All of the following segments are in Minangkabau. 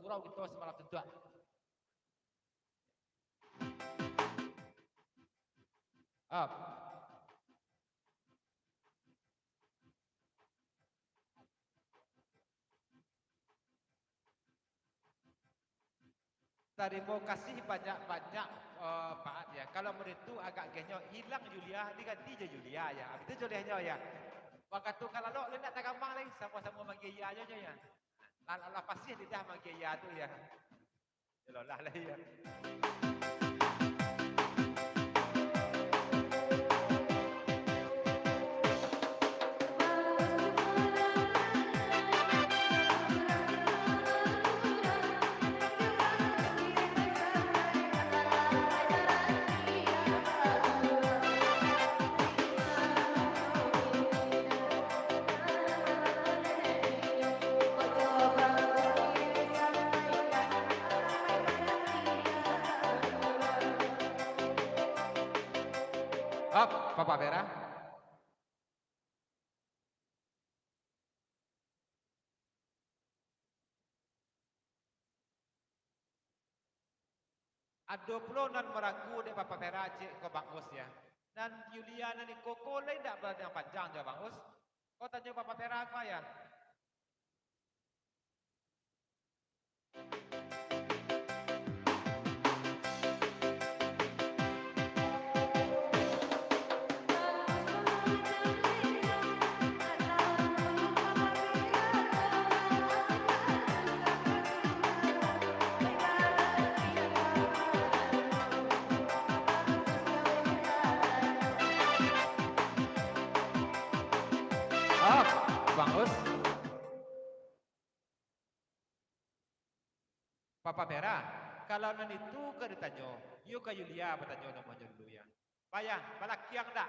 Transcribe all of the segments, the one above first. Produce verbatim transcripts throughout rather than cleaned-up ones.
surau kito samalam tu, Tuan. Up. Tarimo kasih banyak-banyak, eh, Pak, ya. Kalau model tu agak genyo, ilang Yulia, diganti jo Yulia, ya. Itu jolehnyo, ya. Wakatu ka lalok, lai ndak tagamang lai, samo-samo manggia iya jo, ya. Lah, lah, lah pasih lidah manggia iya tu, ya. Yolah lah, ya. Up, Papa Vera. Ado pulo nan maragu dek Papa Vera, cek ko Bang Us, ya. Nan Yulia nan iko ko lai ndak baladang panjang jo Bang Us. Ko tanyo Papa Vera ko, ya. Ah, Bang Us. Papa Merah, kalau nan itu ka ditanyo, iyo ka Yulia batanyo namonyo dulu, ya. Payah, balakiang dak?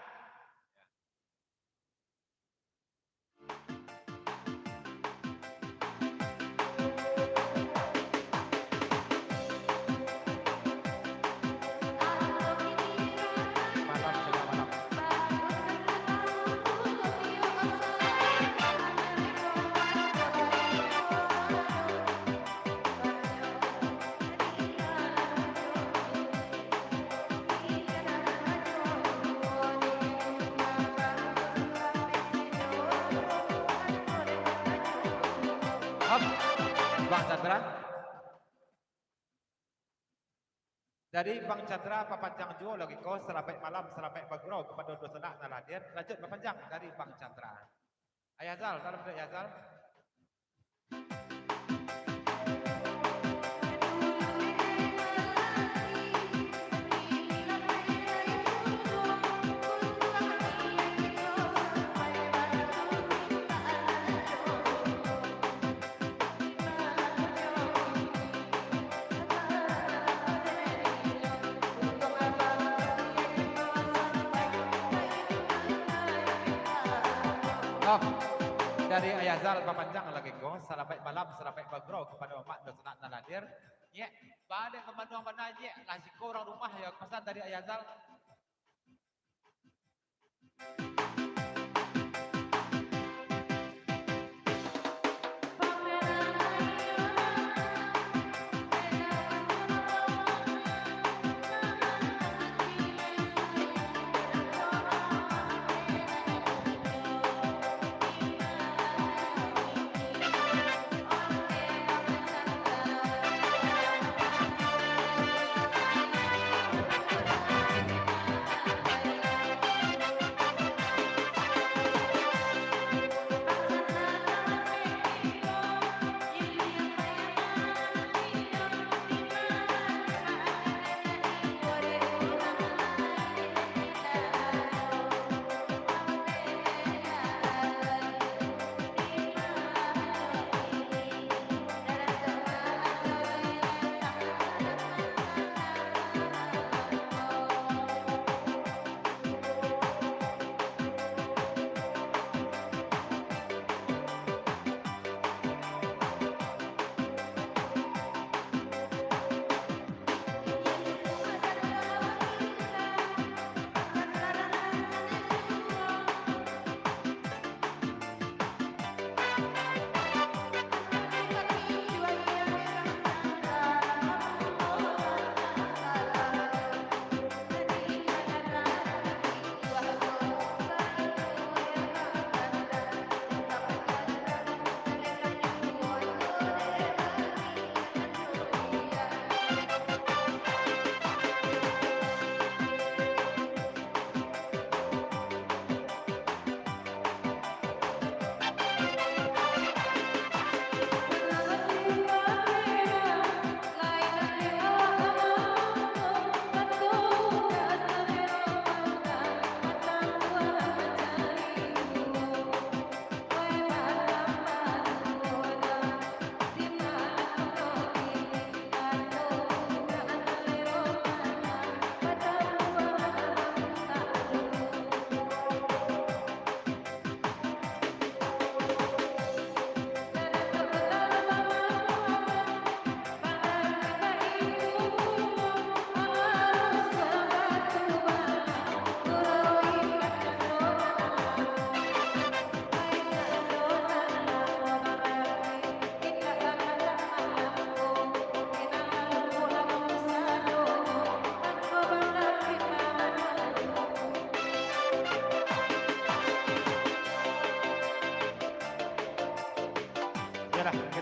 Hop, Bang Chandra. Dari Bang Chandra, papanjang juo lagi ko, salamaik malam, salamaik bagurau kapado dunsanak nan hadir. Lanjuik papanjang dari Bang Chandra. Ayah Zal, salam dari Ayah Zal. Oh, dari Ayah Zal pamanjang lagi ko, salamaik malam, salamaik bagurau kapado amak dunsanak nan hadir. Nyek, baliak mamanuang bana, nyek, lah siko urang rumah yo, pasan dari Ayah Zal.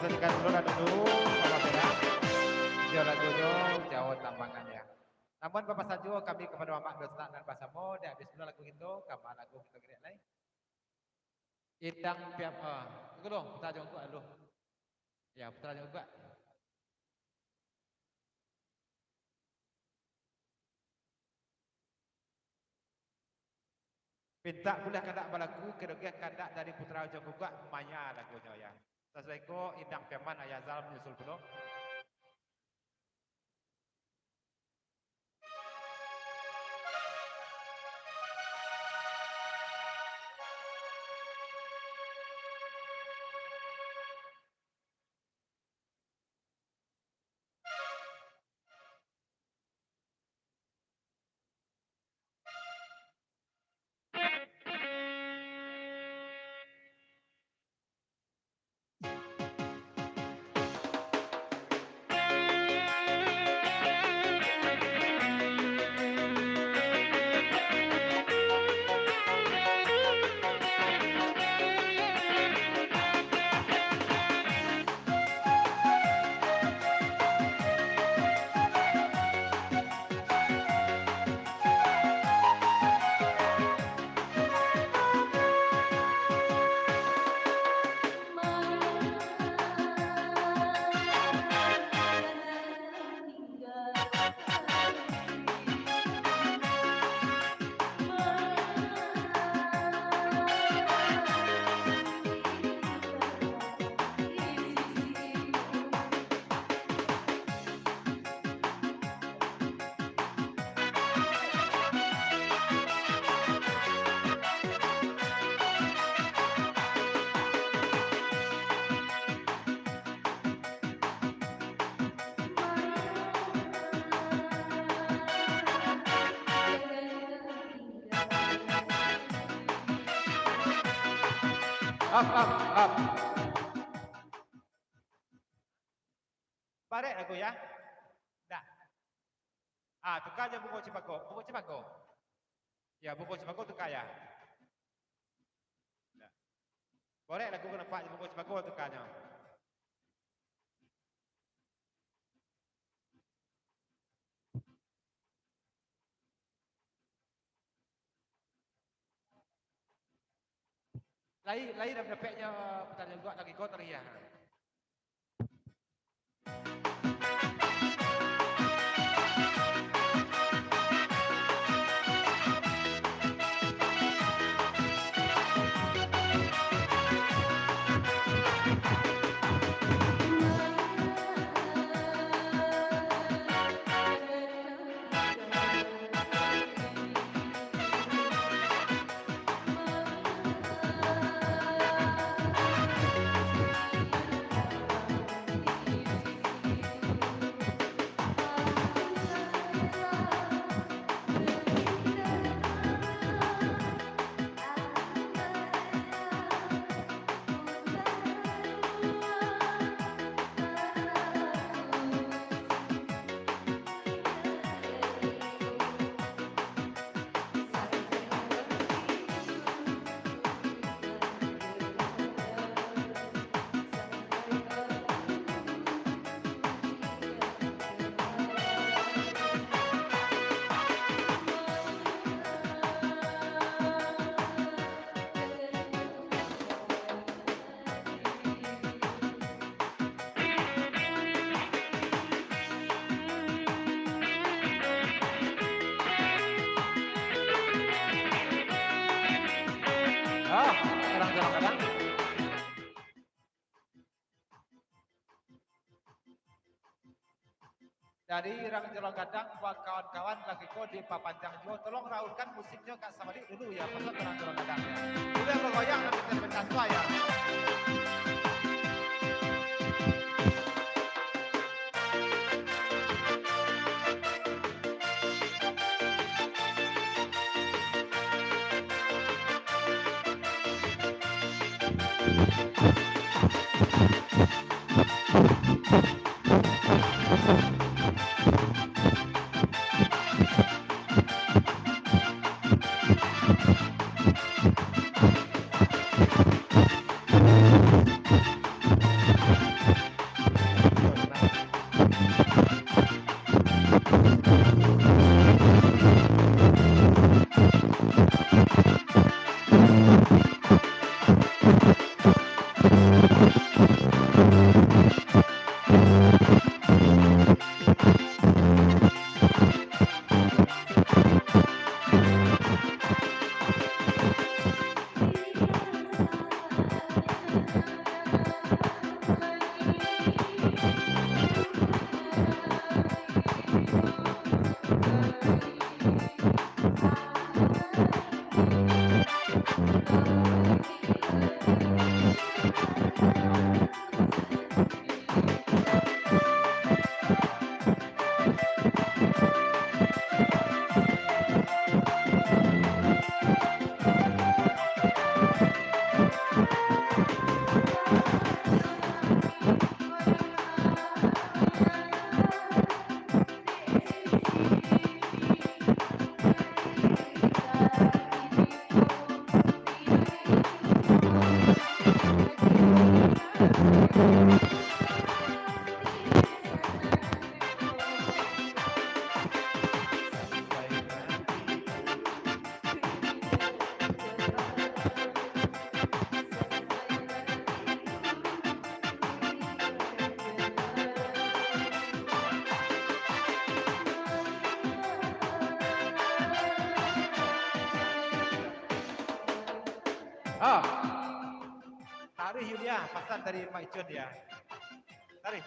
Saksikan dulu lagu tu, Bapak Pera. Iyo, lagunyo Jawa Tambangan, ya. Namun, bapasan juo kami kapado Amak Dosak nan basamo, dek abih dulu lagu kito, kama lagu kito gerak lai. Indang Piam-, ah, tunggu dulu, putar jo kuak dulu. Ya, putar jo kuak. Pintak buliah kandak balaku, karogian kandak dari putra Ujang Kukuak, maya lagunyo, ya. Sasuai ko, Indang Piaman, Ayah Zal manyusul pulo. Up, up, up. Barek lagu, ya. Dah. Ah, tuka jo Bungo Cempako. Bungo Cempako. Ya, Bungo Cempako tuka, ya. Dah. Barek lagu ka nampak jo Bungo Cempako tukanyo. Lai, lai dah dapeknyo putar juo lagi ko tadi, ya. Ah, orang jalan kadang. Dari Rang Jalan Gadang, buat kawan-kawan lagi ko dipapanjang juo, tolong raunkan musiknyo ka sabalik dulu ya, pasal Rang Jalan Gadang ya. Udah bagoyang, nanti kita pecah tua ya. Ha. Taruih Yulia, pasan dari Mak Icun dia. Taruih.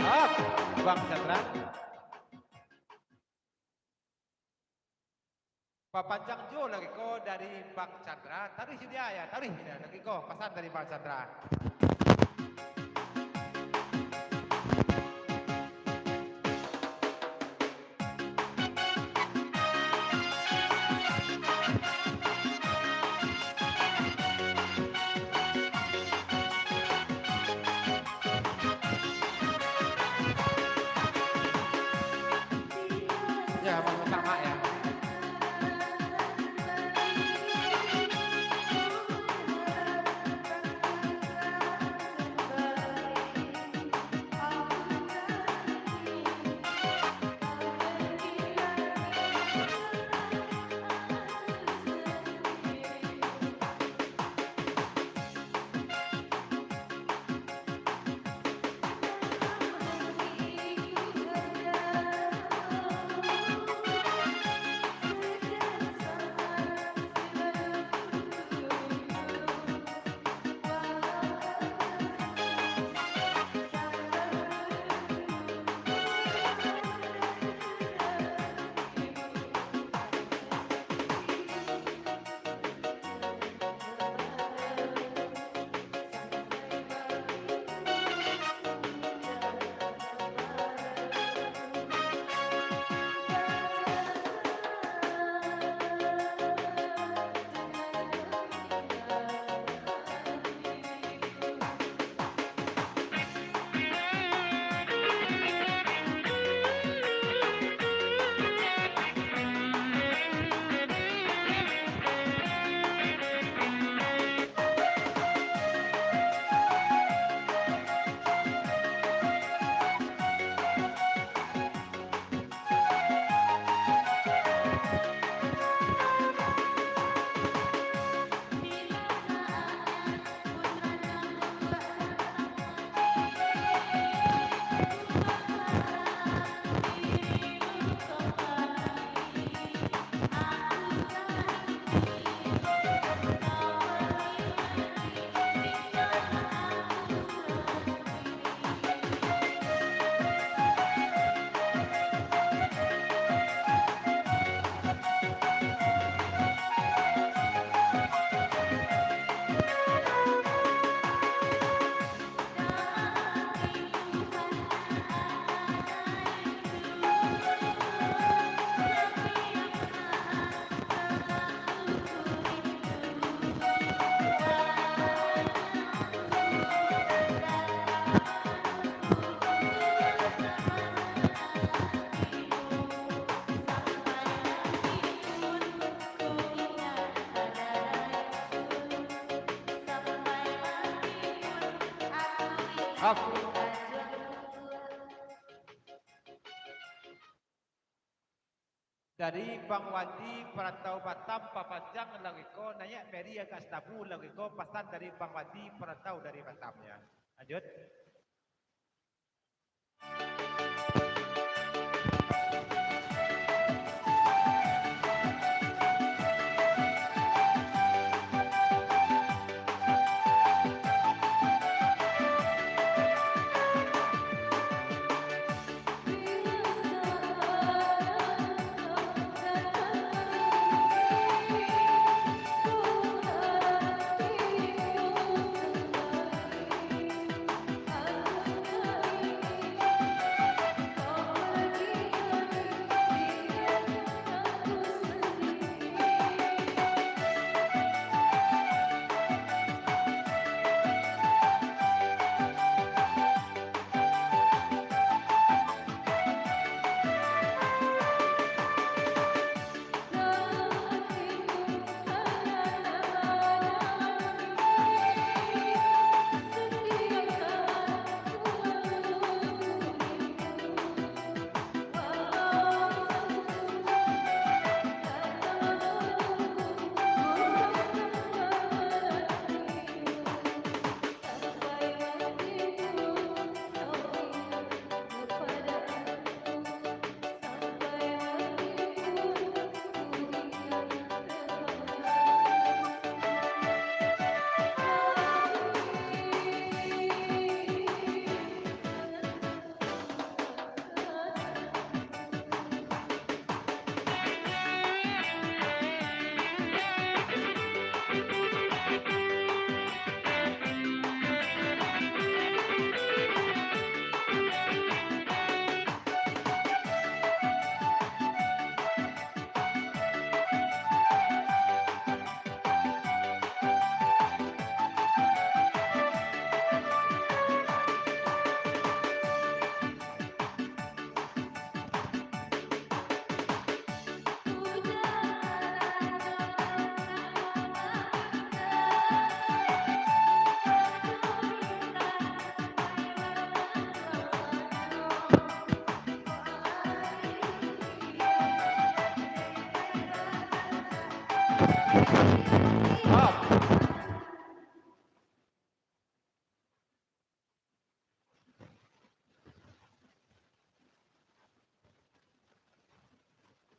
Ah, Bang Chandra. Papanjang jo lagi ko dari Bang Chandra. Taruih sudah ya, taruih sudah lagi ko. Pasan dari Bang Chandra. Ya, Bang, minta maaf ya. Dari Bang Wandi Perantau Batam, papanjang lagi ko, naiak Mary agak stabu lagi ko, pasan dari Bang Wandi Perantau dari Batam, ya. Lanjut.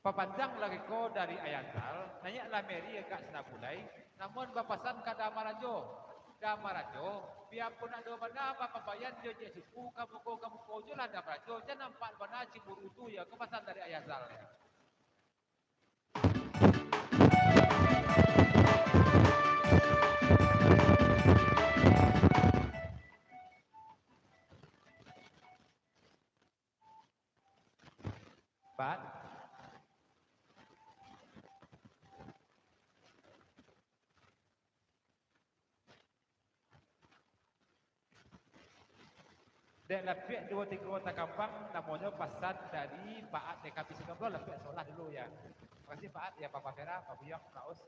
Papanjang lagi ko dari Ayazal, naiaklah Mary ka Sinabulai, namun bapasan ka Dama Rajo. Dama Rajo, biapun ado bana bapabaian jo inyiak suku, kamuko-kamuko jolah Dama Rajo, jan nampak bana cimburu tu, iyo ko pasan dari Ayazal, yo. Pat. Dek lapiak duo tigo takambang, namonyo pasan dari Pak At D K B sembilan belas, lapiak solah dulu, yo. Makasih Pak At, yo, Papa Vera, Pak Buyang, Pak Us.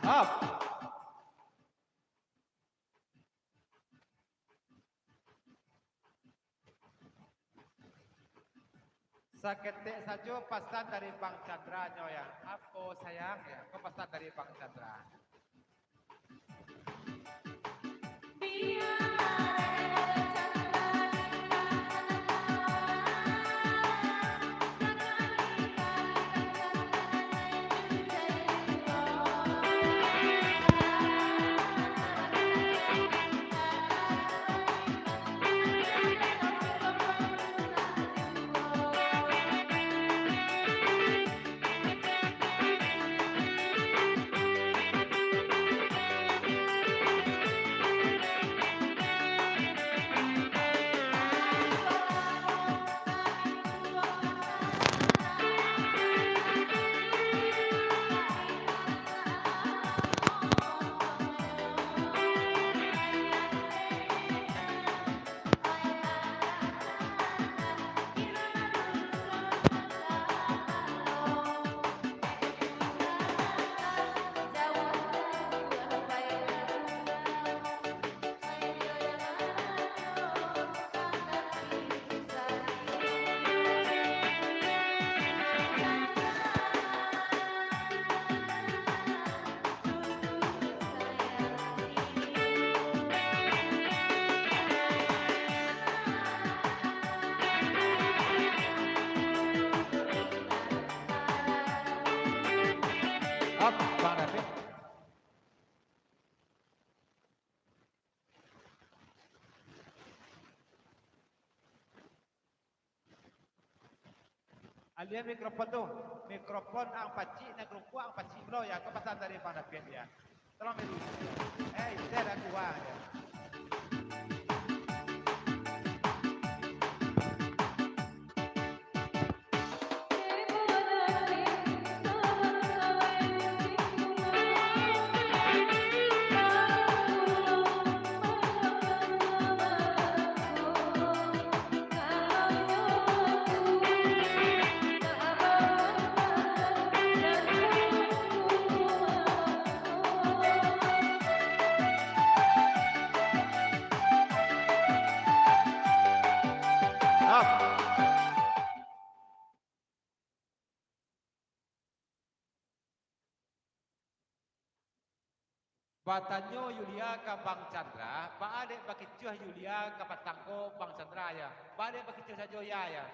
Up. Saketek sajo pasan dari Bang Chandra nyo, yo. Apo sayang, yo? Ko pasan dari Bang Chandra. Yulia mikrofon tu, mikrofon ang pacik, nan karupuk ang pacik pulo, ya, ko pasan dari Bang David, ya. Tolong milu. Eh, itu ada kuah, ya. Batanyo Yulia ka Bang Chandra, baa dek bakicuah Yulia ka patang ko Bang Chandra, ya? Baa dek bakicuah sajo, ya, ya?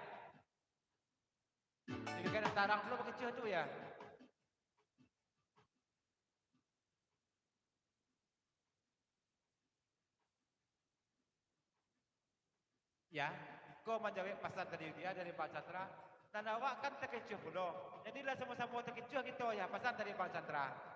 Jadi, kan tarang pulo bakicuah tu, ya? Ya, ko manjawab pasan dari Yulia dari Bang Chandra. Nan awak kan takicuah pulo. Jadi lah samo-samo takicuah kito, ya, pasan dari Bang Chandra.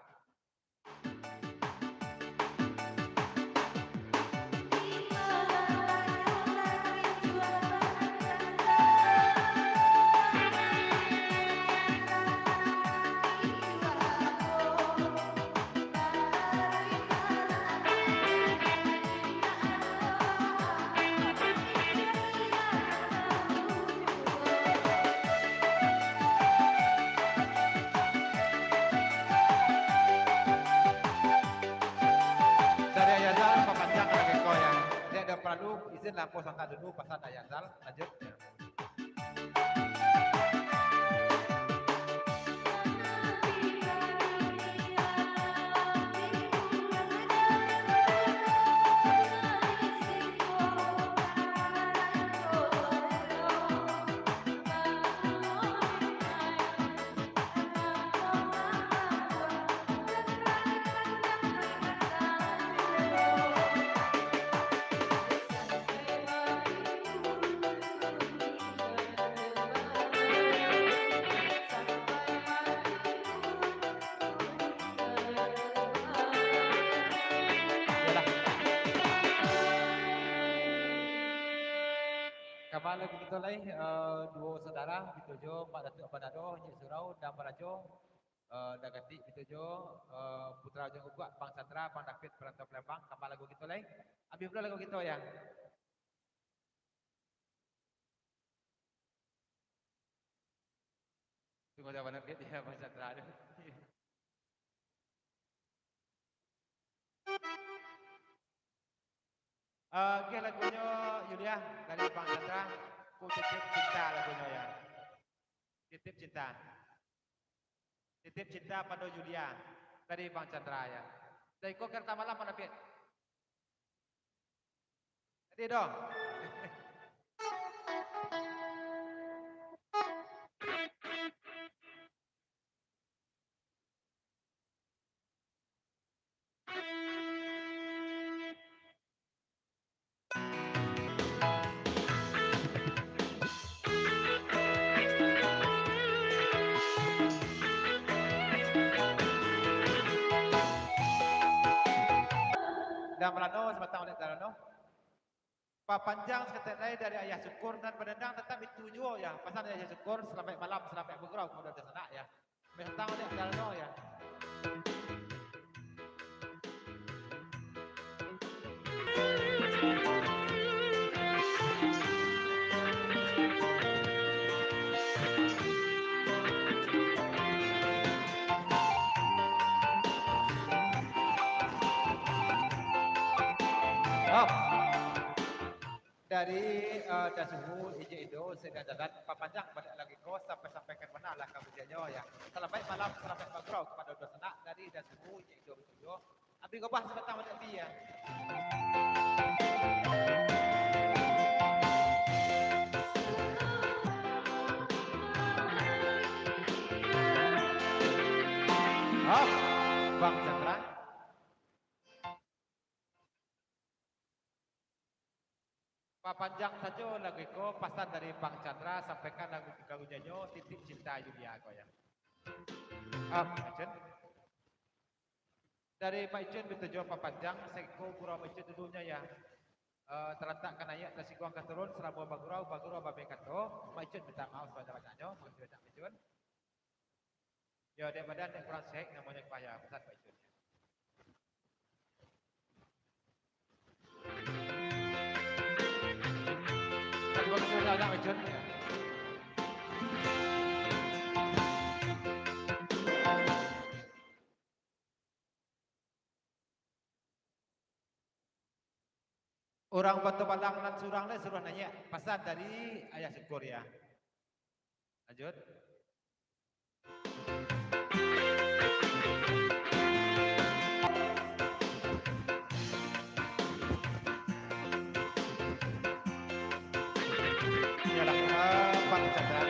Dari Ayah Zal, papanjang lagi ko, ya. Dek ado paralu, izin lah, ambo sangka dulu pasan Ayah Zal. Lanjut. Yolah. Kama lagu kito lai, eh, duo saudara, kito jo Mak Datuak Banado, Encik Surau, dan Barajo, eh, Dagatik, kito jo, eh, Putra Ujung Uguak, Bang Chandra, Bang David, Perantau Palembang, kama lagu kito lai. Abih pulo lagu kito, ya. Tunggu jawaban update dia, Bang Chandra tu. Eh, oke, lagunyo Yulia dari Bang Chandra. Ku Titip Cinta lagunyo, ya. Titip Cinta. Titip Cinta pado Yulia dari Bang Chandra, ya. Dari ko Kereta Malam, Bang David. Jadi doh. Dek Malano, sabatang dek Malano. Papanjang saketek lai dari Ayah Syukur, nan badendang tatap itu juo, ya. Pasan Ayah Syukur, salamaik malam, salamaik bagurau kapado dunsanak, ya. Bintang dek Darno, ya. Hop. Dari, eh, Dasuhu, Ijek Indo, Sega Jalan, papanjang baliak lagi ko, sampai-sampai ka mano lah kamudiannyo, ya. Salamaik malam, salamaik bagurau kapado dunsanak dari Dasuhu, Ijek Indo, Bitujo. Abi gobah sabatang baliak di, ya. Hah? Bang Chandra? Papanjang sajo lagu iko, pasan dari Bang Chandra, sampaikan lagu, lagu nyanyo, Titik Cinta Yulia ko, ya. Ah, Mak Icun. Dari Mak Icun bitujuah papanjang, saiko gurau Mak Icun dulunyo, ya. Eh, talatak ka naiak, tasingguang ka turun, salamo bagurau, bagurau babeh kato, Mak Icun mintak maaf sabanyak-banyaknyo, makasih banyak, Mak Icun. Yo, dek badan, dek kurang sehat, namonyo kebaya, pasan Mak Icun. Kan bagus, dah, dah, Mak Icun. Urang Batu Balang nan surang lai suruah naiak. Pasan dari Ayah Syukur, ya. Lanjut. Iyolah, eh, Bang Chandra.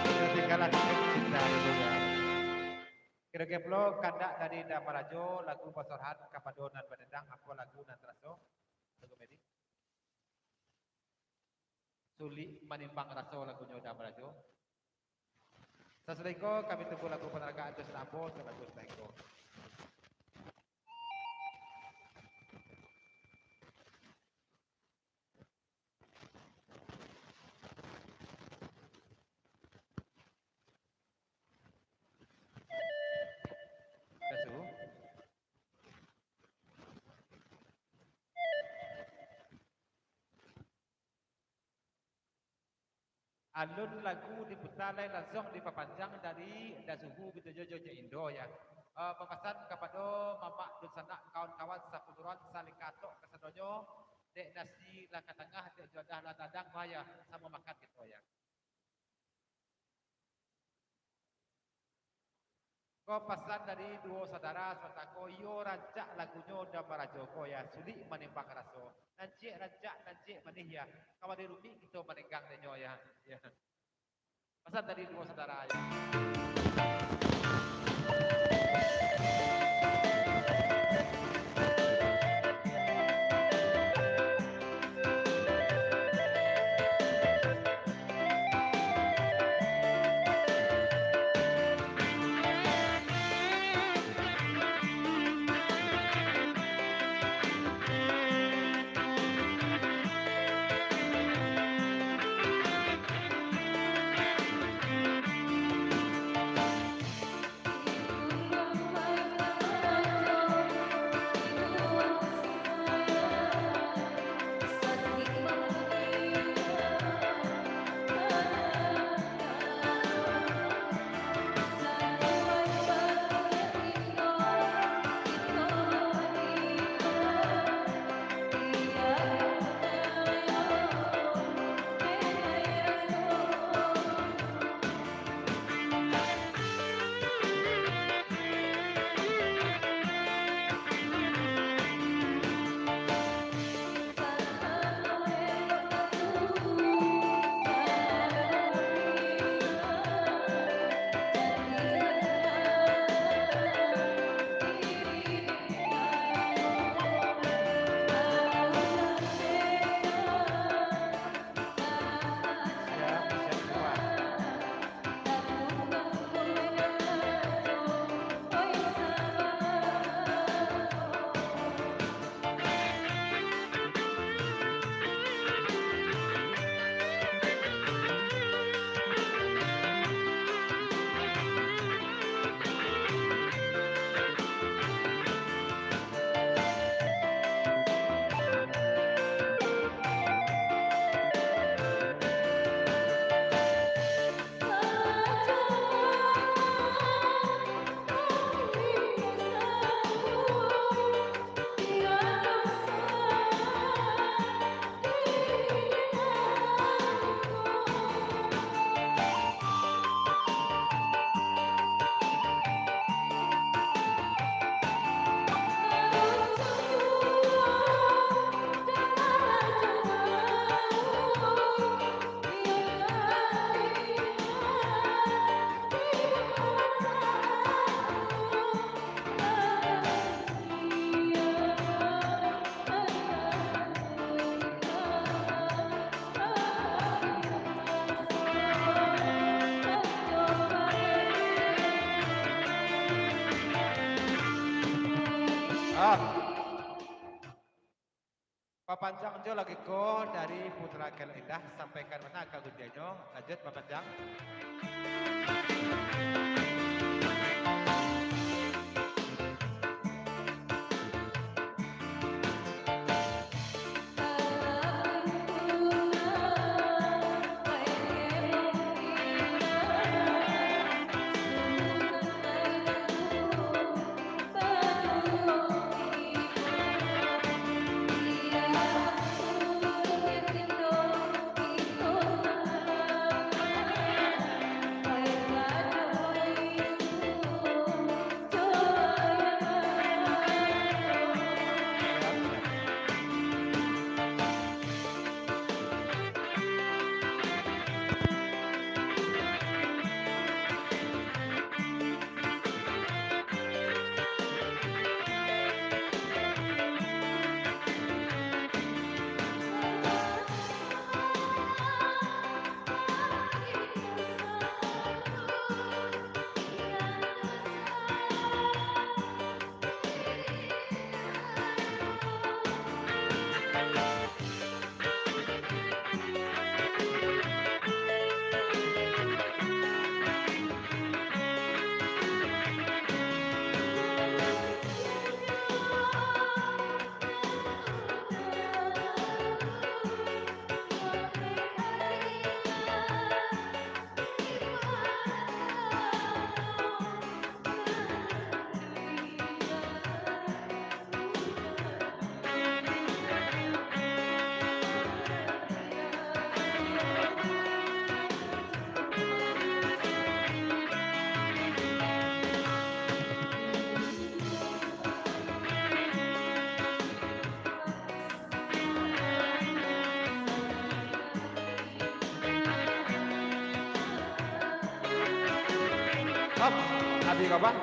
Ketinggalan cinta dulu, ya. Kiro-kiro pulo kandak dari Da Marajo, lagu basorhat kapado nan badendang, apo lagu nan taraso? Lagu Medi. Sulik manimbang raso lagunyo Da Marajo. Sasudah iko, kami tunggu lagu panaragaan tu, sambung ka lagu sasudah iko. Kasu. Alun lagu diputa lai, lansuang dipapanjang dari Da Suhu bitujuah jo Cik Indo, ya. Eh, mamasan kapado mamak dunsanak, kawan-kawan sapaguruan, salingkatok kasadonyo, dek nasi lah ka tangah, dek juadah lah tadang, bah, ya, samo makan kito, ya. Ko pasan dari duo saudara Suantako, iyo rancak lagunyo Da Marajo ko, ya, sulik manimbang raso. Nan ciek rancak, nan ciek manih, ya. Ka mari rumik kito manenggang denyo, ya. Ya. Pasan dari duo saudara, ya. Siap. Papanjang jo lagu ko dari Putra Khairul Indah, sampaikan mano ka gundiangnyo. Lanjut, papanjang. Hop, Abi Gabah.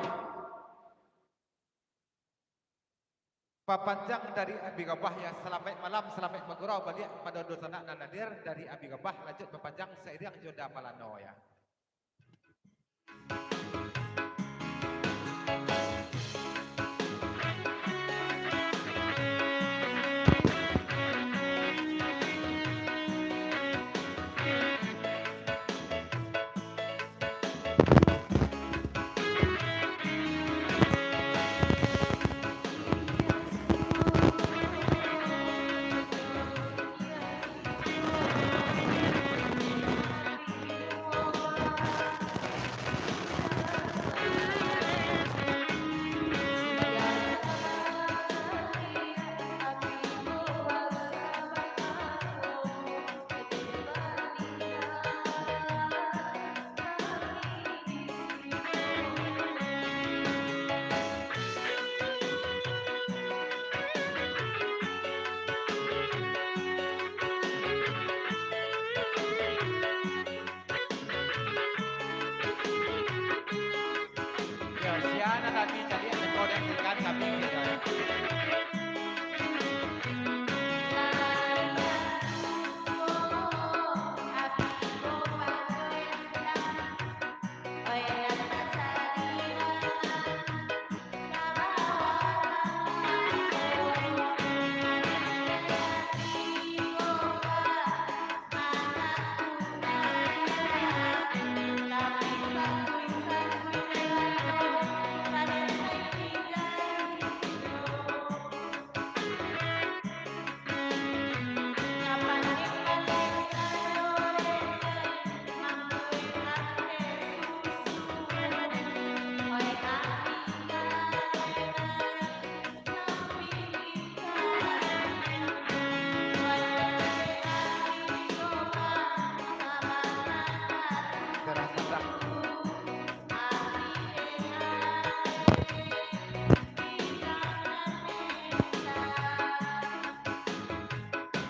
Papanjang dari Abi Gabah, ya. Salamaik malam, salamaik bagurau baliak pado dunsanak nan hadir dari Abi Gabah. Lanjut papanjang sairiang jo Damalano, ya. Yo, sia nan Abi caliak, teko dek rekan kami, yo.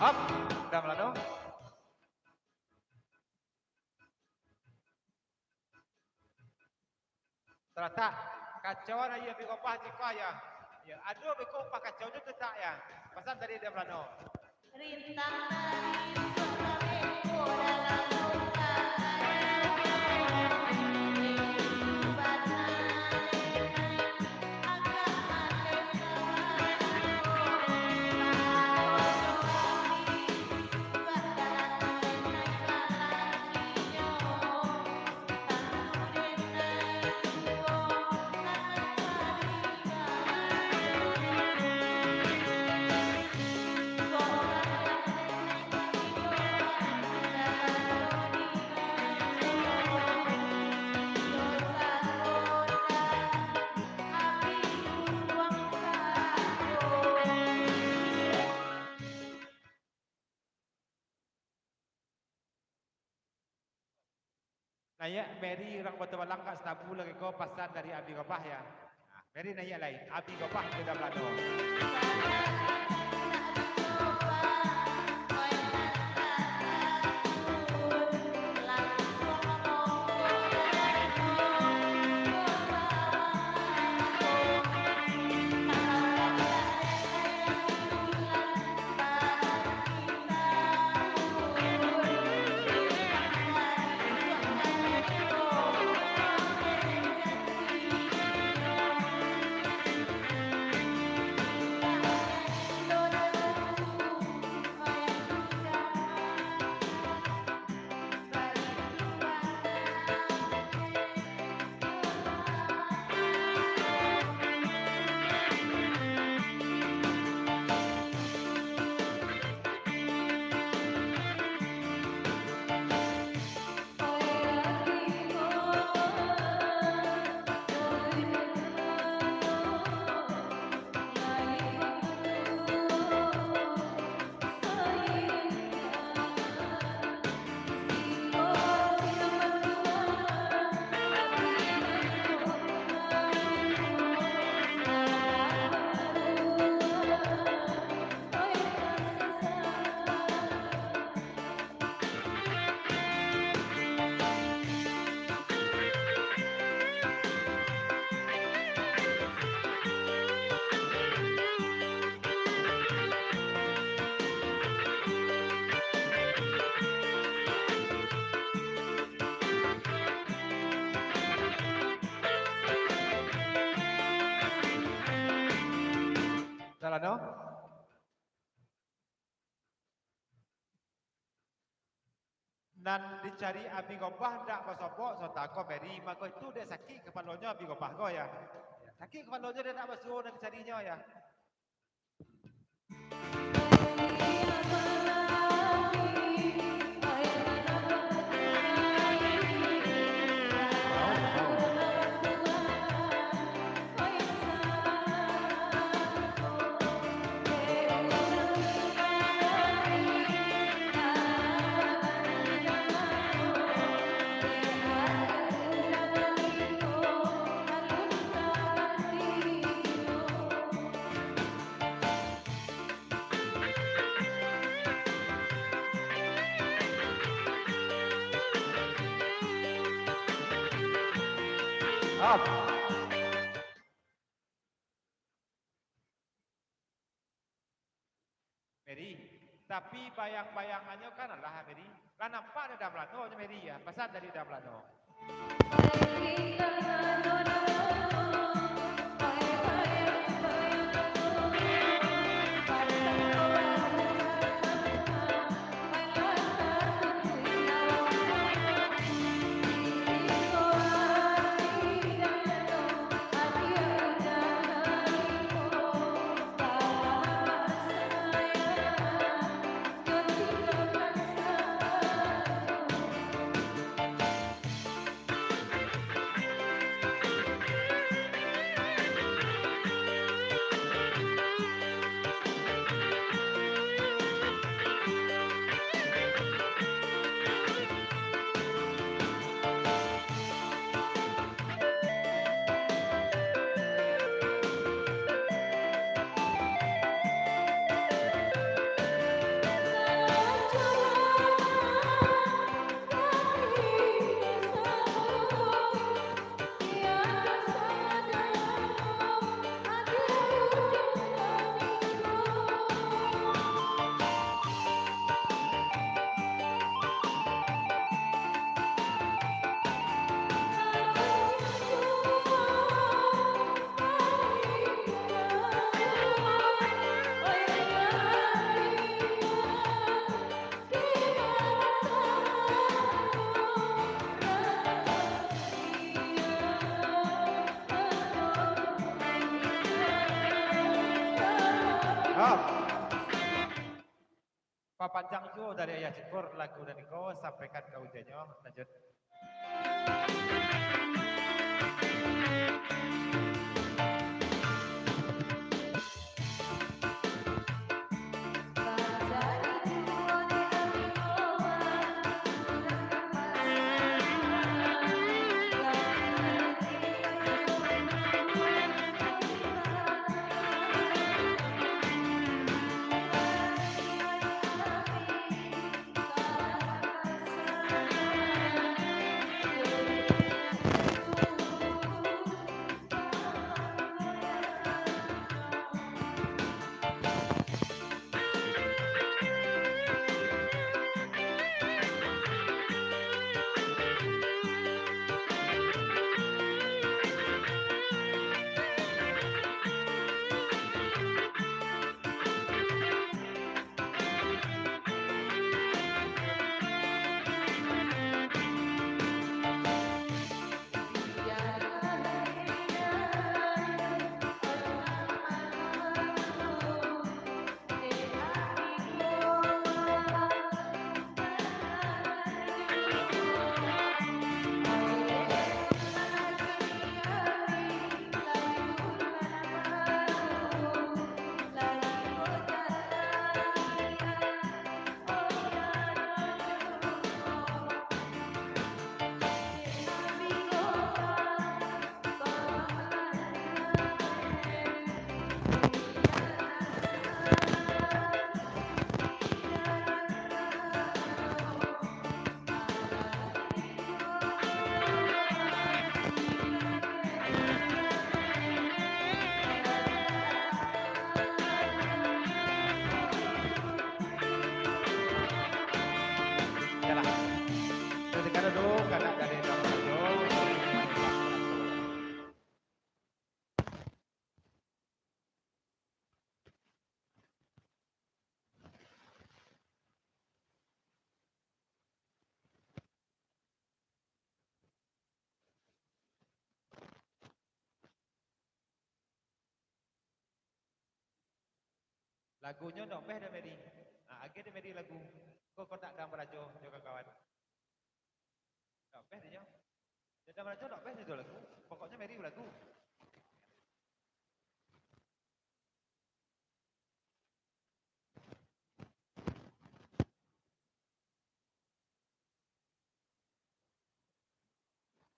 Hop, Damalano. Taratak, kacauan aia biko pah jiko ya. Ya, ado biko pah kacau tu tetak ya. Pasan tadi Damalano. Rintang dari suara beko dalam luka. Kehidupan agak mati sama. Naiak Mary urang Batu Balang ka Setabu lagi ko, pasan dari Abi Gobah ya. Nah, Mary naiak lai. Abi Gobah Kuta Balado. Jalan, no? Nan dicari Abi Gobah ndak basobok, sontak ko Mary, mako itu dek sakik kapalonyo Abi Gobah ko, ya. Sakik kapalonyo dek ndak basuo nan dicarinyo, ya. Up. Mary, tapi bayang-bayangannyo kan alah, Mary. Lah nampak dek Damlano nyo, Mary, ya. Pasan dari Damlano. Papanjang juo dari Ayah Syukur lagu nan iko, sampaikan ka ujanyo, lanjut. Lagunyo ndak beh dek Mary. Ah, agiah dek Mary lagu. Ko, ko tak dang barajo jo kawan-kawan. Ndak beh dek nyo. Dek dang barajo ndak beh dek tu lagu. Pokoknyo Mary balagu.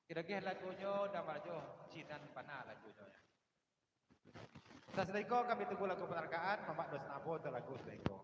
Kiro-kiro lagunyo dang barajo, cinan bana lagunyo. Sasudah iko kami tunggu lagu panargaan, mamak dos nabo untuak lagu sasudah iko.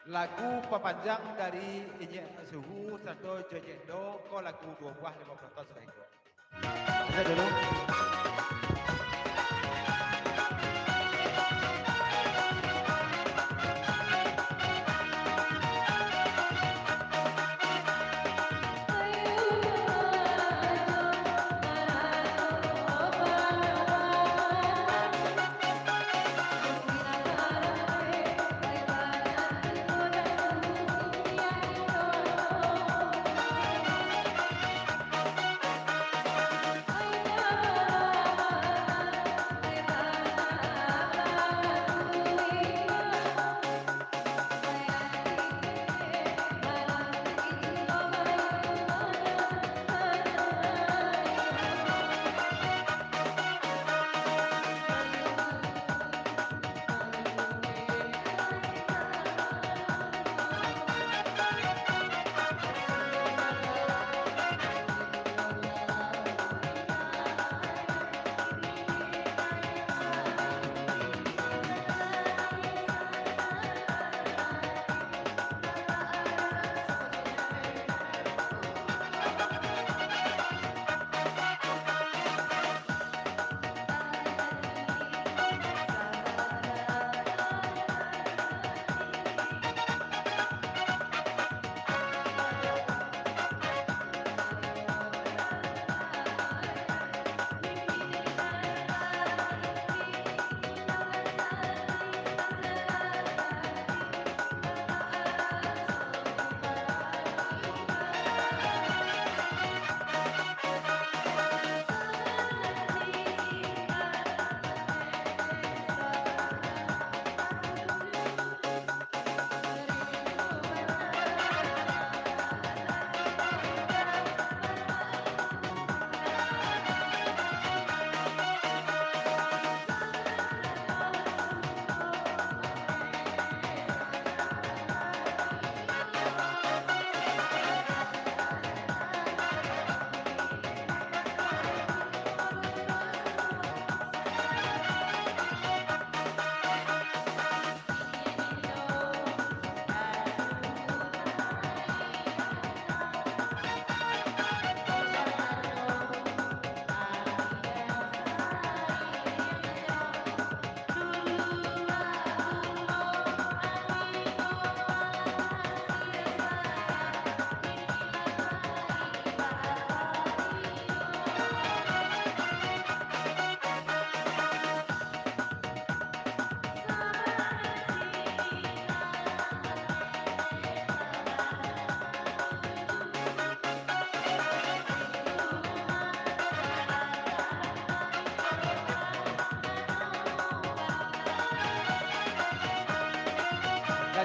Lagu pamanjang dari Inyiak Suhu sarato jo Inyiak Endo, ko lagu duo buah limo puluah tahun sudah iko. Kita dulu.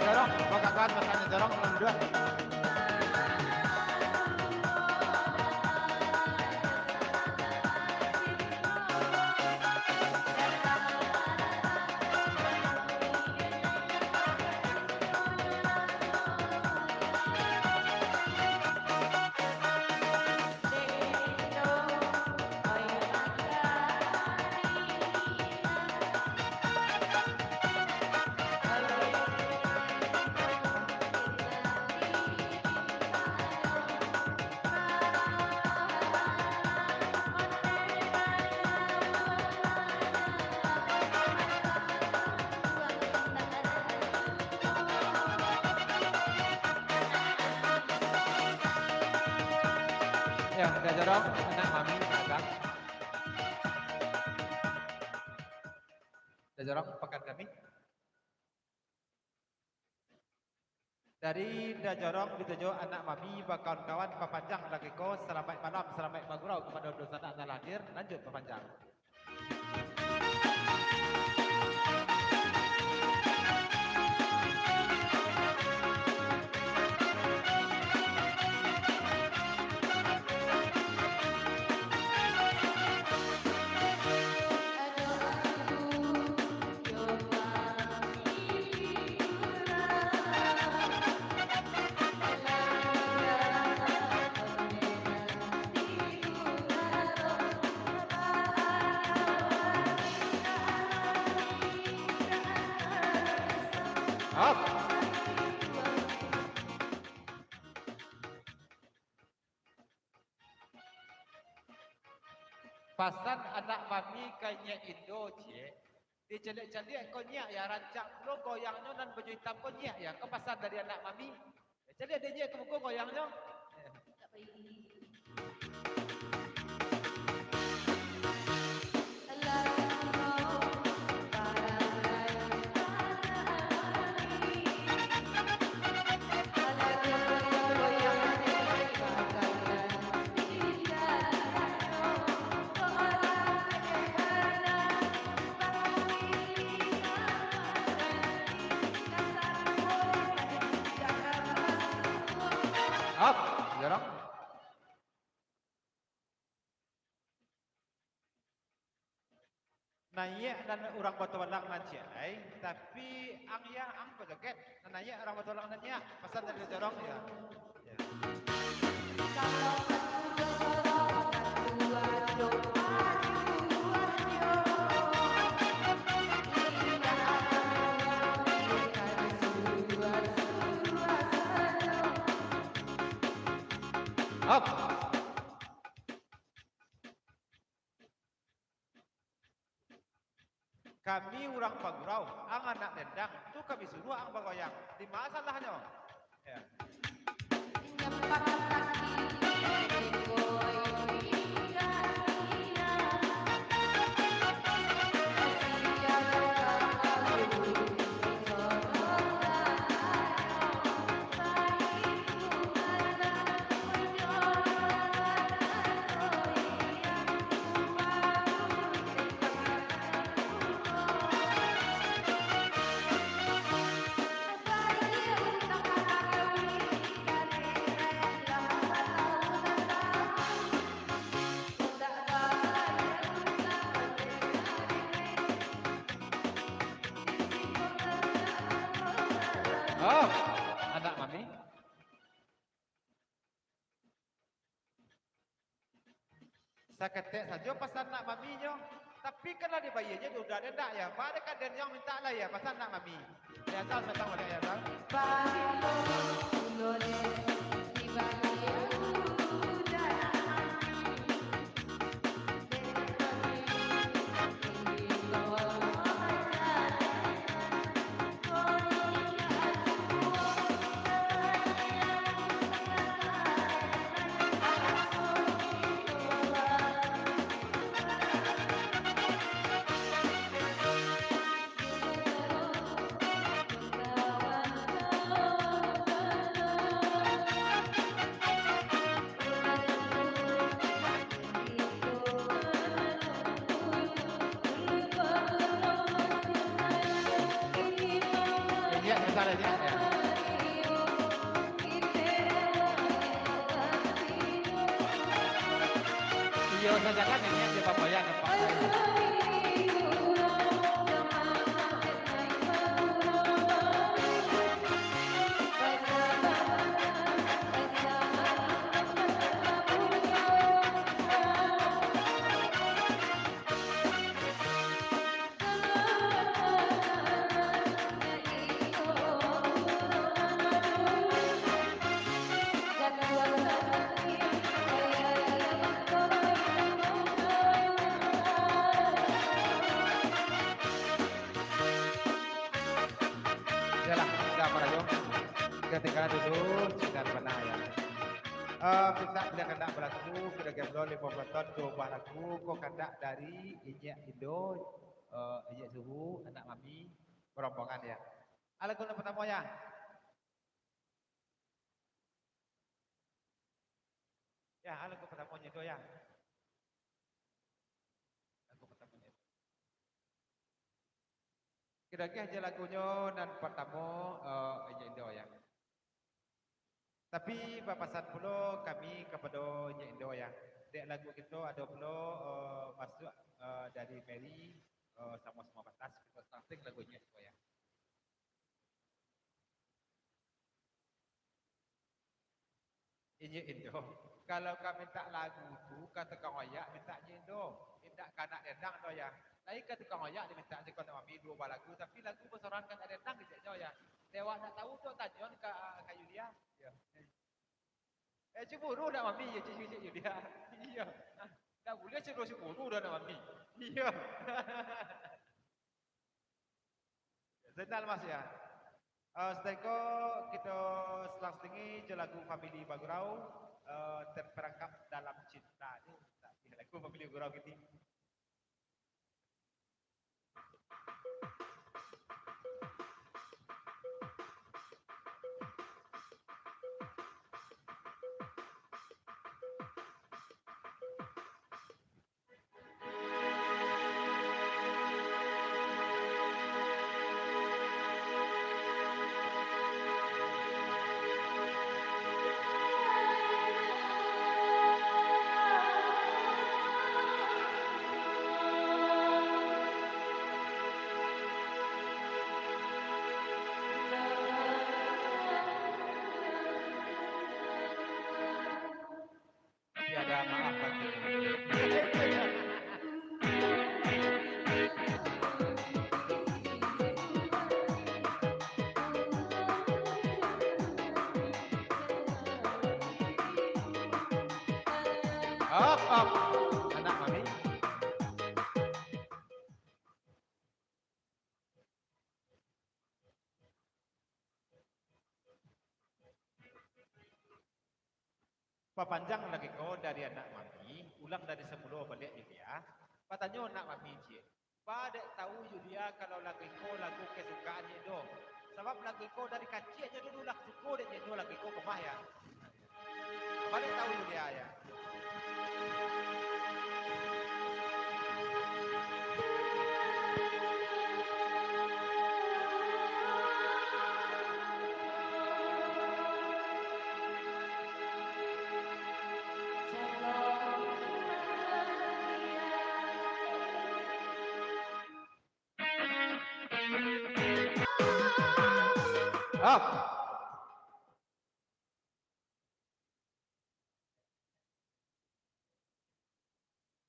Jorong, bakakan, bakakan, jorong, mundur. Yo, Indah Jorong, anak mami, magang. Indah Jorong, pakan kami. Dari Indah Jorong dituju anak mami, bakawan-kawan, papanjang lagi ko, salamaik malam, salamaik bagurau kapado dunsanak nan lah hadir, lanjut papanjang. Up. Pasan anak mami ka inyiak indo, ciek. Dicaliak-caliak ko nyiak, yo, rancak pulo goyangnyo nan baju itam ko nyiak, yo. Ko pasan dari anak mami. Caliak dek nyiak ka muko goyangnyo. Up, jorong. Naiak nan urang batualang nan ciek ai, tapi ang, yo, ang bajoget. Nan naiak urang batualang nan nyiak, pasan dari jorong, yo. Yo. Up. Kami urang Pagurau, ang anak Dendang, tu kami suruah ang bagoyang. Dima salahnyo? Yo. Oh, anak mami. Saketek sajo pasan nak maminyo, tapi kan lah dibayia jo budak den dak, yo. Baa dek ka den yang mintak lai, yo, pasan nak mami. Yo, Zal, datang baliak, yo, Zal. Iyo, sajakan ini aja, Bapak, ya, nampak saya. Yalah, sudah, Pak Rajo. Kita tinggal dulu, sudah pernah, ya. Eh, mintak bila kandak balagu, sudah gemblo limo belas ton, duo buah lagu, ko kandak dari Inyiak Indo, eh, Inyiak Suhu, anak mami, rombongan, ya. Ah, lagu nan partamo, ya. Ya, lagu partamonyo tu, ya. Lagu partamonyo. Kiro-kiro aja lagunyo nan partamo, eh, Inyiak Indo, ya. Tapi bapasan pulo kami kapado Inyiak Indo, ya. Dek lagu kito ado pulo, eh, masuak, eh, dari Mary, eh, Samo-Samo Pantas, kito starting lagunyo, ya. Inyiak Indo, kalau ka mintak lagu tu, ka tukang oyak mintaknyo Indo, indak ka anak dendang doh, ya. Lai ka tukang oyak dimintak siko nak mami duo buah lagu, tapi lagu basorangan ka anak dendang keceknyo, ya. Dek awak ndak tahu tu, tanyoan ka, ka Yulia. Ya. Eh, cemburu nak mami, ya, cik, cik Yulia. Iyo. Ndak buliah cemburu-cemburu doh nak mami. Iyo. Zainal Mas, ya. Eh, sasudah iko, kito salang sadonyo jo lagu Family Bagurau, eh, Terperangkap Dalam Cinta ni. Lagu Family Bagurau kini. Tiada maaf bagimu. Op, op. Anak mami. Papanjang lagu ko dari anak mami, ulang dari samulo baliak Yulia. Patanyo anak mami ciek, "Ba dek tahu Yulia kalau lagu ko lagu kesukaan Nyiak Indo? Sabab lagu ko dari kaciaknyo dulu lah suko dek Nyiak Indo lagu ko, ko mah, ya." Ba dek tahu Yulia, ya. Up.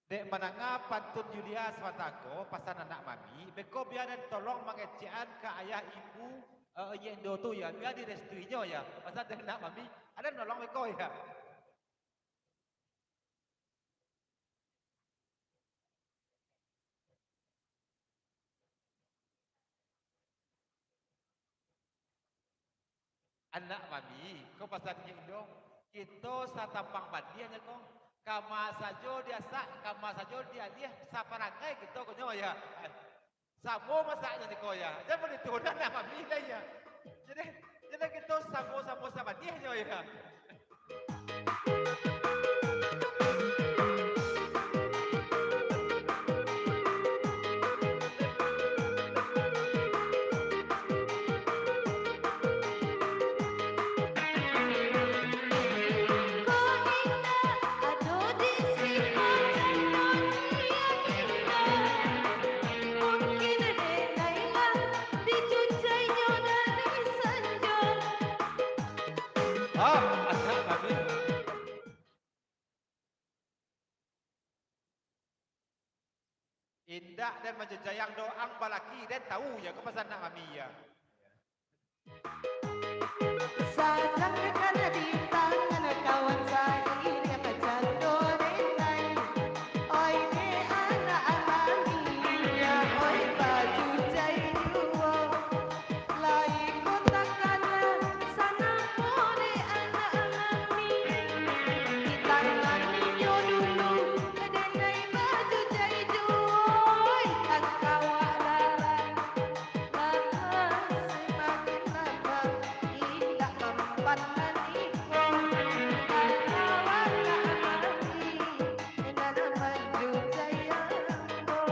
Dek mandanga pantun Yulia samantang ko, pasan anak mami, beko bia den tolong mangecekan ka ayah ibu, eh, Nyiak Indo tu, ya, bia direstuinyo, ya. Pasan dari anak mami, aden nolong beko, ya. Anak mami, ko pasan Nyiak Indo, kito satampang bandiah nyo ko. Kama sajo diasak, kama sajo dialiah, saparangai kito ko nyo, ya. Samo masaknyo niko, ya. Jan baitu doh anak mami lai, ya. Jadi, jadi kito samo-samo sabandiah nyo, ya. Indak den manjajayang doh, ang balaki den tahu ya, ko pasan anak mami ya. Sadang kana di tangan kawan sairiang cando denai. Oi dek anak mami, oi bajujai juo. Lai ko takana, sanang ko dek anak mami. Di tangan inyo dulu, denai bajujai juo. Oi, tangkawak lalai. Lama samakin lama, indak mampan nan iko. Kawan ambo, nan manjujai ambo.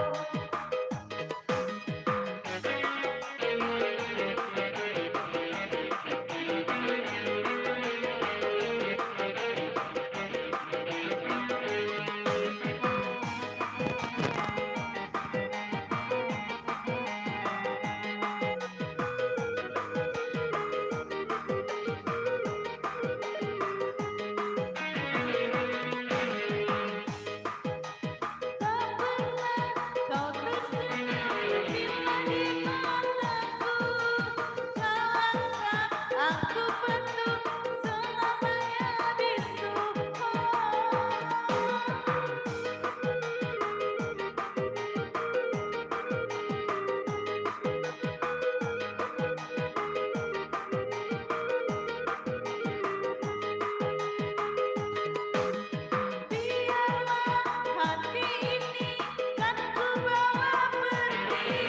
Biarlah hati ini kan ku bawa pergi,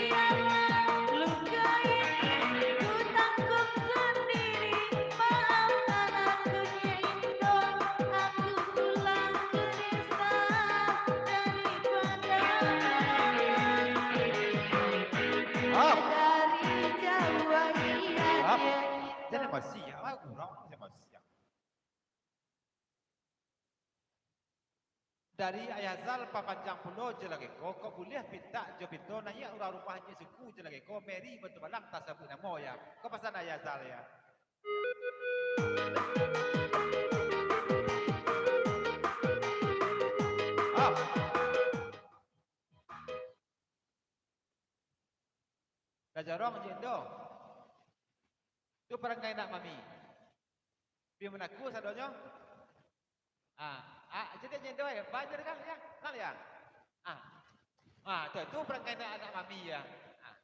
biarlah luka ini ku tanggung sendiri. Maafkan aku, Nyi Indo, aku pulang ke desa daripada Maaf. Dari jauh, iya, Maaf. Dek. Jangan emosi, ya. Wah, kurang emosi, ya. Dari Ayah Zal papanjang pulo jo lageh ko, kok buliah pintak jo pinto, naiak urang rumah nyo suku jo lageh ko, Mary Batu Balang tasabuik namo, ya. Ko pasan Ayah Zal, ya. Ah. Lah jorong, Nyi Indo. Tu parangai anak mami. Pi manaku sadonyo. Ah, ah, jadi Nyi Indo, eh, banyak kan, ya? Kan, ya? Ah. Ah, tu, tu parangai anak, anak mami, ya. Ah.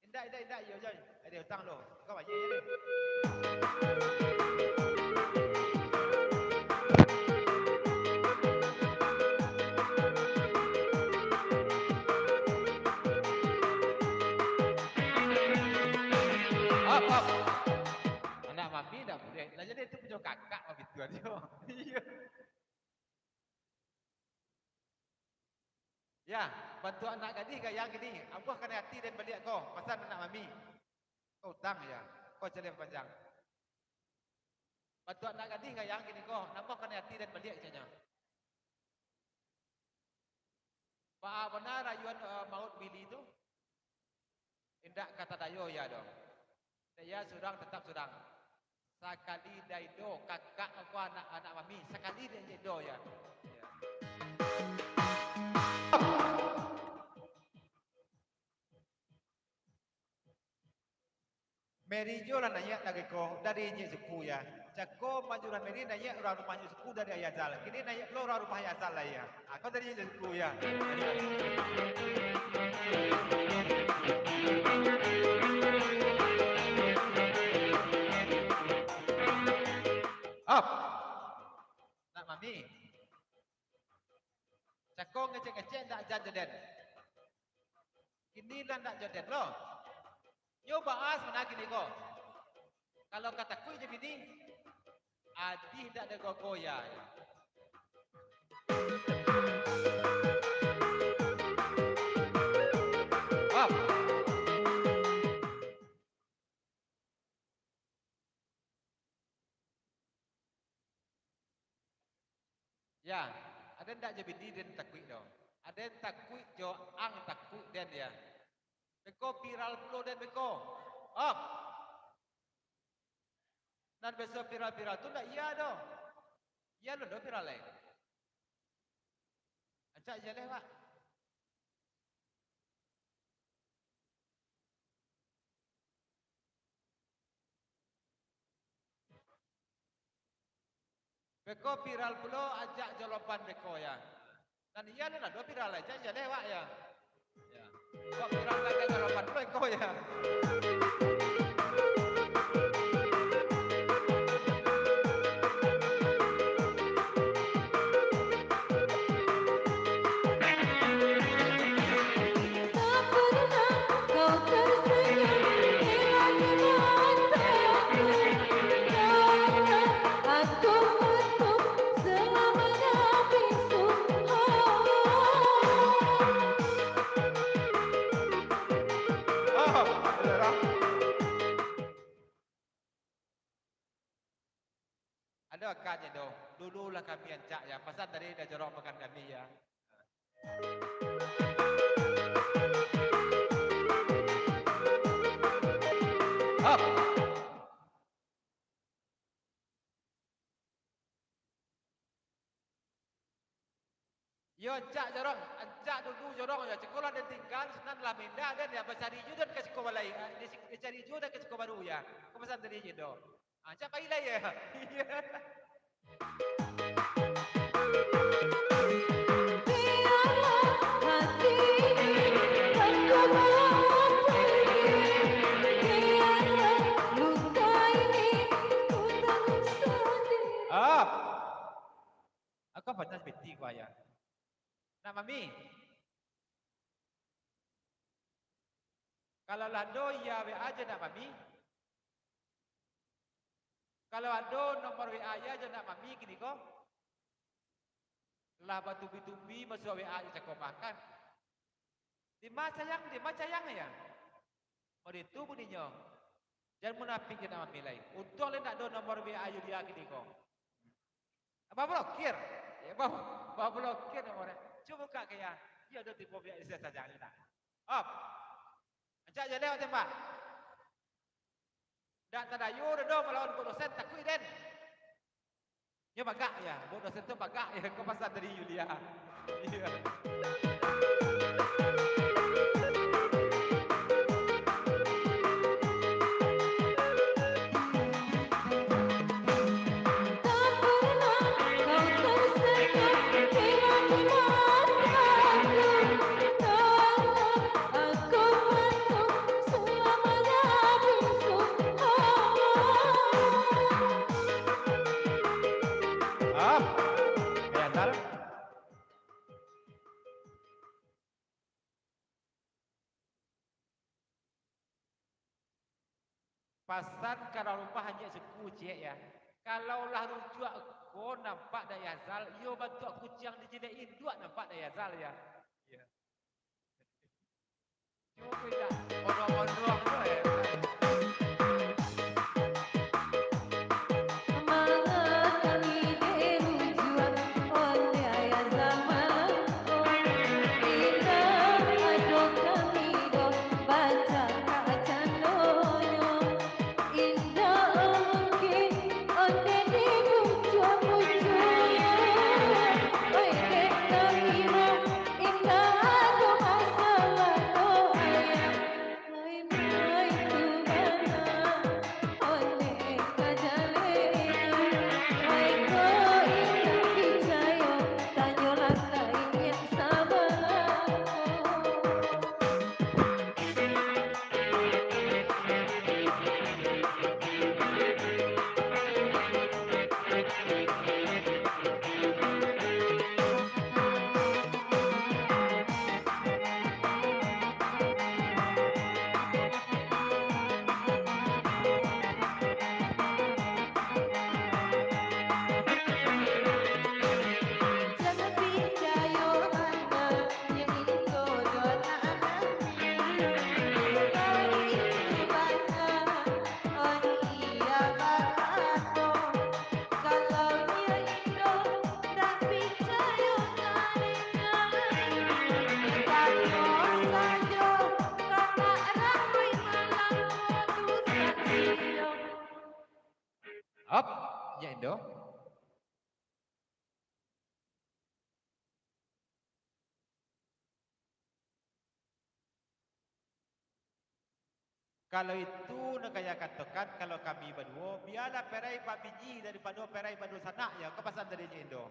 Indak, indak, indak, iyo, iyo. Ado utang lo. Kau bayar, iyo. Ap, ap. Anak mami ndak buliah. Lah jadi itu punyo kakak mah gitu ajo. Iyo. Ya, bantuak anak gadih gayang kini, ambuahkan ati den baliak ko, pasan anak mami. Ko utang ya, ko caliak panjang. Bantuak anak gadih gayang kini ko, ambuahkan ati den baliak, caknyo. Baa bana rayuan, eh, Maut Bili tu? Indak ka tadayo ya doh. Dek ya surang, tatap surang. Sakali dai do, kakak ko anak, anak mami, sakali dai do ya. Ya. Mary jo lah naiak lagi ko dari inyiak suku ya. Cako manjuruah Mary naiak urang rumah inyiak suku dari Ayah Zal. Kini naiak pulo urang rumah Ayah Zal lai ya. Ah, ko dari inyiak suku ya. Op. Nak mami. Cako ngecek-ngecek ndak jan jo den. Kini lah ndak jo den lo. Nyo baa sabananyo kini ko. Kalau ka takuik jo bini, adih ndak ado gogo ya. Op. Ya, aden ndak jo bini den takuik doh. Aden takuik jo ang takuik den ya. Beko viral pulo den beko. Op. Nan biaso viral-viral tu ndak iya doh. Iya lo doh viral lai. Cak jaleh, Pak. Beko viral pulo ajak jolopan beko, ya. Nan iyo lah, ado viral aja, jaleh awak, ya. Ya. Kok viral ajak jolopan pulo iko, ya. Tak pernah kau tersenyum dengan mataku, karena aku untuk selamanya bisu. Oh, ado lah. Ado akatnyo doh. Dulu lah kami ancak, ya. Pasan tadi dah jorok makan kami, ya. Hop. Iyo, ancak jorong, ancak dulu jorong, yo, cako lah den tingga, sinan lah mindah, den, yo, bacari juo den ka siko balai, eh, di, dicari juo den ka siko baru, yo. Ko pasan tadi, Indo. Ah, ancak pai lai, yo. Biarlah hati ini berkembang, biarlah luka ini ku tangis sendiri. Ah. Aku panas beti ku ayah. Nak mami. Kalau lah ado, iyo W A jo nak mami. Kalau ado nomor W A ayah jo nak mami kini ko. Lah batubi-tubi masuak W A jo cako makan. Dima sayang, dima sayang, ya. Mode tu buninyo. Jan munafik jo nak mami lai. Untuang lai ndak ado nomor W A Yulia kini ko. Bablokir. Ya, bab-, bablokir nomor. Cubo buka ka, ya. Iyo ado tipe W A Yulia sajo ni nak. Op. Ancak jaleh awak tembak. Ndak tadayo doh malawan Bu Dosen, takuik den. Nyo bagak, ya, Bu Dosen tu bagak, ya, ko pasan dari Yulia. Iyo. Tak pernah kau tersenyum dengan mataku, tolong aku masuk selamanya bisu. Ah, kayak asal. Pasan kalau rumah hanyar suku ciek, ya. Kalau lah rujuak ko nampak dek Yazal, iyo bantuak kuciang dijilek induak nampak dek Yazal, ya. Iyo. Cubo indak, ondong-ondong tu, ya. Mangakani dek rujuak ondeh ayah zaman ko, indak ado kami doh bacakak candonyo. Indak mungkin ondeh dibucuak-bucuak. Oi, dek kami mah indak ado masalah doh, ayah. Lai mah itu bana, ondeh ka jaleh. Wai ko indak picayo, tanyolah ka inyiak sabalah ko. Op, nyo Indo. Kalau itu nan ka Yah katokan, kalau kami baduo, bialah perai babiji daripado perai badunsanak, yo, ka pasan dari Inyo Indo.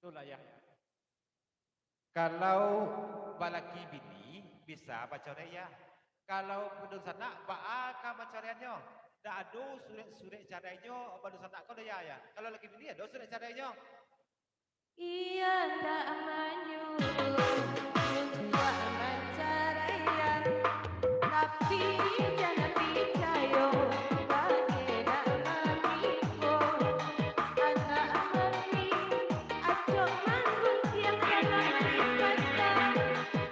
Itulah, Yah. Kalau balaki bini, bisa bacarai, Yah. Kalau badunsanak, baa ka bacaraiannyo? Ndak ado surek-surek carainyo badunsanak ko doh, Yah, Yah. Kalau laki bini, ado surek carainyo. Ia ndak manyuruah untuak mancaraian, tapi jan picayo, bagai nak mamiko. Anak mami, acok mangguntiang dalam lipatan.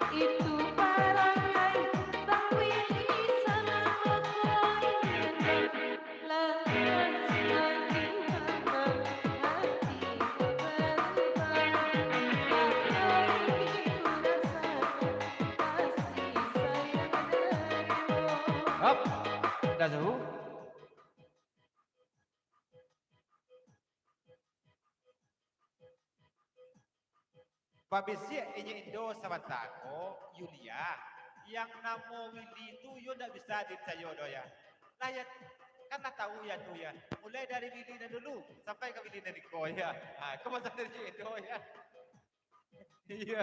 Itu parangai Bang Willy salamo ko indak. Hop, dah suhu. Babisiak inyo indo sabanta ko, Yulia, yang namo Willy tu yo ndak bisa dipicayo doh, Yah. Lah, Yah, kan lah tahu, Yah, tu, Yah. Mulai dari Willy nan dulu sampai ka Willy nan iko, Yah. Ha, ko masa dari inyo indo, Yah. Iyo.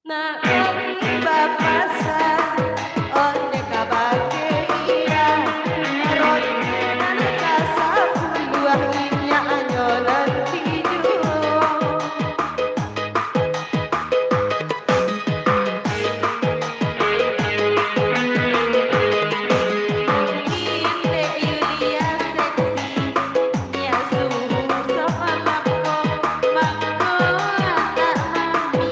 Nak kami bapasan, onde kabake Ira, roti nan ka sapuluah, minyak anyo nan tigo. Mungkin dek Yulia seksi, nyo suhu samalam ko, mangko anak mami,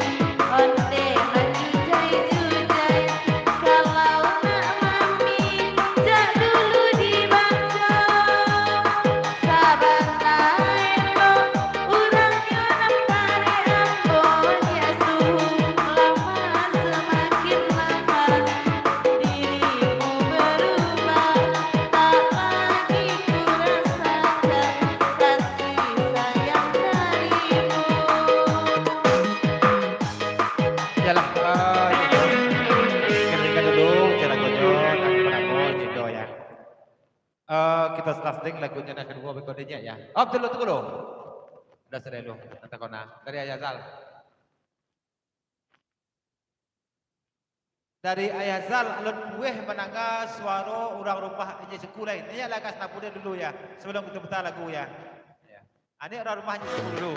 onde manjujai-jujai. Kalau nak mami, jak dulu dibaco. Sabanta elok, urangnyo nan parek ambo, nyo suhu lama samakin lama. Dirimu berubah, tak lagi kurasakan kasih sayang darimu. Yalah, eh, gitu. Dengarkan dulu lagunyo, lagu-lagu Jindo, ya. Eh, kita selasting lagunyo nan kaduo, berikutnya, ya. Oh, tunggu dulu, tunggu dulu. Udah, sudah dulu. Kata kona. Dari Ayah Zal. Dari Ayah Zal, alun pueh mandanga suaro urang rumah inyo suku lai. Inyo lah ka sanapu dulu, ya, sabalum kito puta lagu, ya. Ya. Anek urang rumah inyo suku dulu.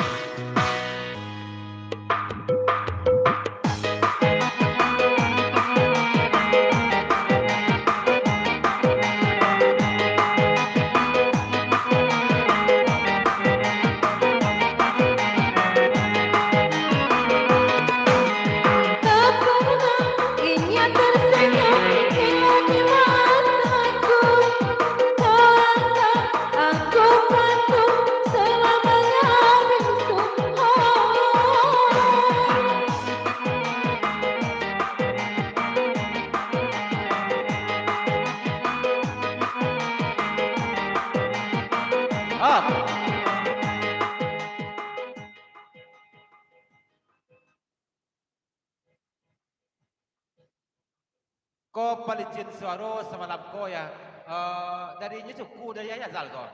palicin suaro samalam ko, ya. Eh, dari inyo suku, dari Ayah Zal ko.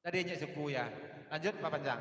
Dari inyo suku, ya. Lanjut, Pak Panjang.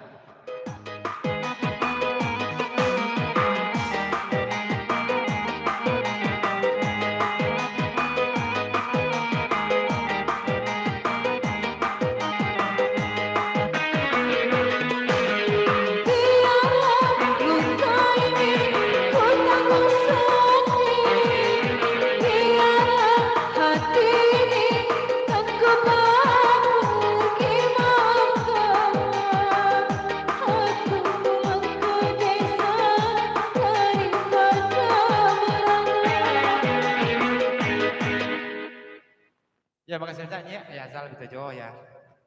Ya, makasih banyak, Nyiak. Ya, Zal, gitu jo, ya.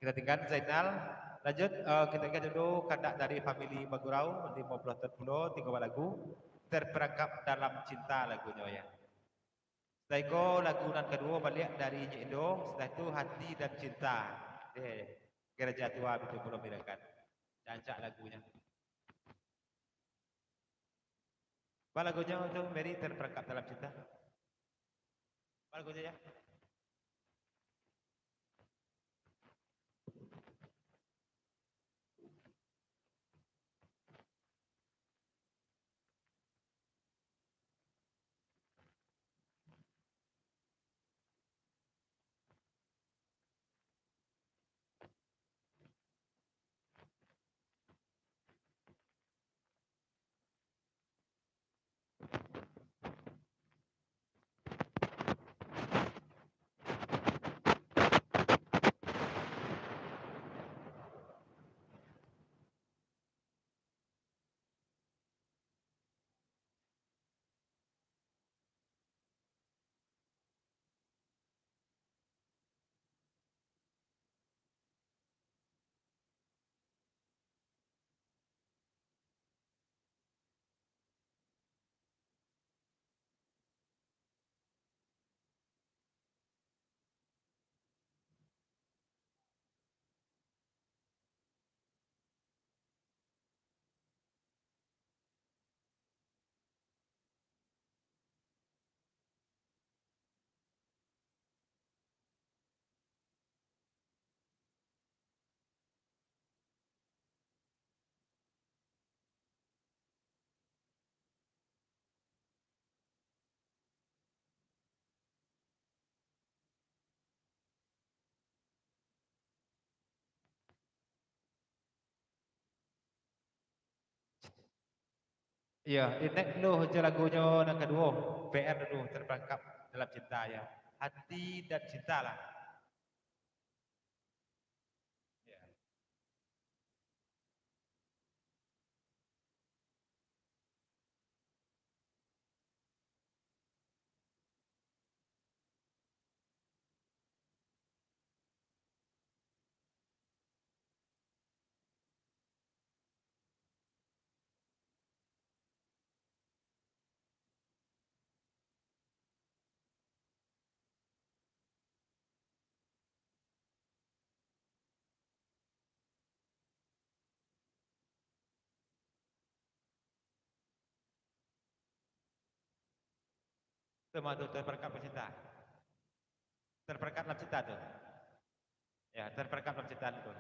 Kita tinggal Zainal. Lanjut, eh, kita tinggal dulu kandak dari famili Bagurau, limo puluah tahun pulo, tigo buah lagu. Terperangkap Dalam Cinta lagunyo, ya. Setelah iko, lagu nan kaduo baliak dari Nyiak Indo, setelah itu Hati dan Cinta. Eh, Gereja Tua Bitu Pulau Mirekan. Rancak lagunyo. Apa lagunyo tu, Mary, Terperangkap Dalam Cinta? Apa lagunyo, ya? Iyo, di next dulu jo lagunyo nan kaduo, P R dulu, Terperangkap Dalam Cinta, ya. Hati dan Cinta lah. Iyo. Tu mah tu, Terperangkap Dalam Cinta. Terperangkap Dalam Cinta tu. Yo, Terperangkap Dalam Cinta tu.